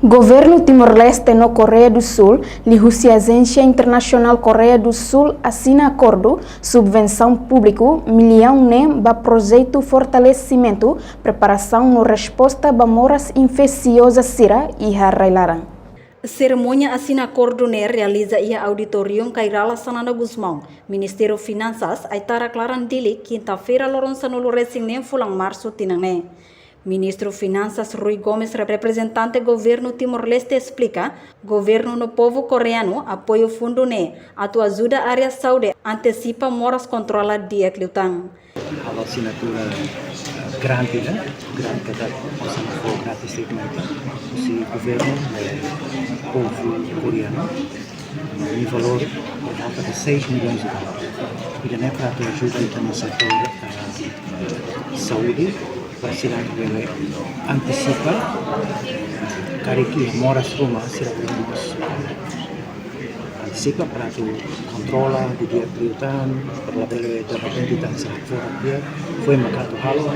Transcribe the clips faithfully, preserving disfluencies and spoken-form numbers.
Governu Timor-Leste no Koreia do Sul, liuhusi Ajénsia Internasionál Koreia do Sul, asina akordu subvensaun públiku millaun neen ba projetu fortalesimentu preparasaun no resposta ba moras infesioza sira iha rai-laran. Serimónia asina akordu ne'e realiza iha auditóriu Kay Rala Xanana Gusmão, Ministériu Finansas, Aitarak Laran, Dili, kinta-feira, loron sanulu-resin-neen fulan Marsu tinan ne'e. Ministru Finansas Rui Gomes, reprezentante Governu Timor-Leste, esplika, governu no povu koreanu apoia fundu ne'e atu ajuda área saúde antesipa moras, kontrola di'ak liután. Halo asinatura grant, né? Grant katak osan fó gratis treatment husi governu, eh, povu koreanu. Nia valór por volta de seis milhões de dólares. Ida-ne'e para atu ajuda ita-nia setór, eh, saúde, para sira bele antesipa karik iha moras ruma, sira bele mós antesipa para atu kontrola didi'ak liután, para labele derrepente ita-nia sahak fodak di'ak, foin maka atu halo,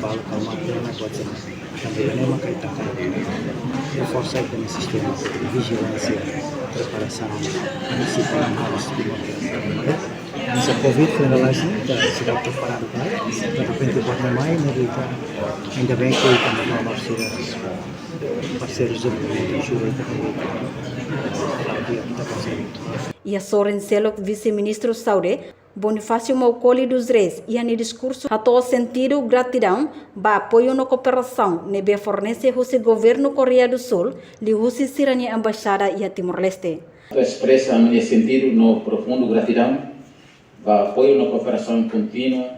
balu kalmar tiha ona buat sira. Tanba ne'e maka ita hakarak reforsa ita-nia sistema vijilánsia, preparasaun, antesipa moras ruma. Hanesan Covid foin lalais ne'e, ita seidauk preparadu ba, derrepente buat ne'e mai, ne'e ita, ainda bem que ita-nia parseira, parseirus de movimento ajuda ita, ita, ita, ita parseiro. Iha sorin seluk, Vise-Ministru Saúde, Bonifácio Maukoli dos Reis, iha nia diskursu hato'o sentidu gratidaun ba apoiu no kooperasaun ne'ebé fornese husi Governu Koreia do Sul, liuhusi sira-nia embaixada iha Timor-Leste. Espresa ami-nia sentidu no profundu gratidaun ba apoiu no kooperasaun kontínua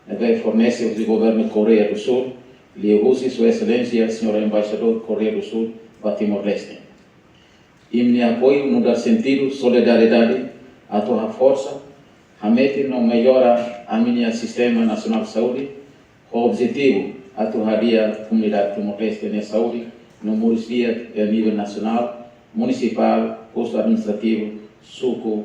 ne'ebé fornese husi Governu Koreia do Sul, liuhusi Sua Exelénsia Señór Embaixadór Koreia do Sul ba Timor-Leste. Imi-nia apoiu nu'udar sentidu solidariedade atu haforsa, hametin no mellora ami-nia Sistema Nasionál Saúde, ho objetivu atu hadi'a komunidade Timor-Leste nia saúde no moris di'ak iha nivel nasionál, munisipál, postu administrativu, suku,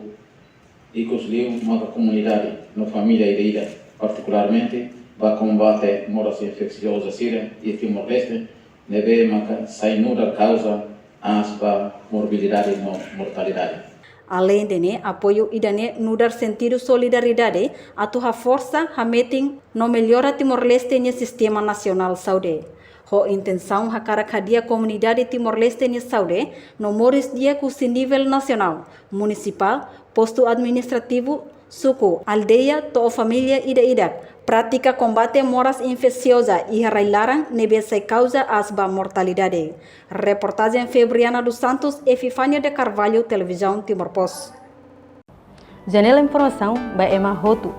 ikusliu maka komunidade no família ida-idak, partikularmente ba kombate moras infesioza sira iha Timor-Leste, ne'ebé maka sai nu'udar kauza aas ba morbilidade no mortalidade. Aleinde ne'e, apoiu ida-ne'e nu'udar sentidu solidariedade atu haforsa, hametin no mellora Timor-Leste nia Sistema Nasionál Saúde. Ho intensaun hakarak hadi'a komunidade Timor-Leste nia saúde no moris di'ak husi nivel nasionál, munisipál, postu administrativu, suku, aldeia, to'o família ida-idak, prátika kombate moras infesioza iha rai-laran ne'ebé sai kauza aas ba mortalidade. Reportajen Febriana dos Santos, Epifania de Carvalho, Televizaun Timor Post. Janela informasaun ba ema hotu.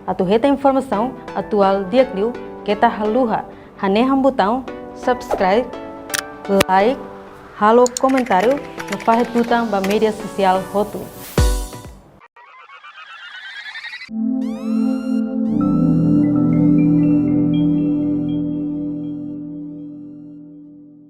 Atu hetan informasaun atuál di'ak liu, keta haluha hanehan butaun subscribe, like, halo komentáriu no fahe tutan ba média sosiál hotu.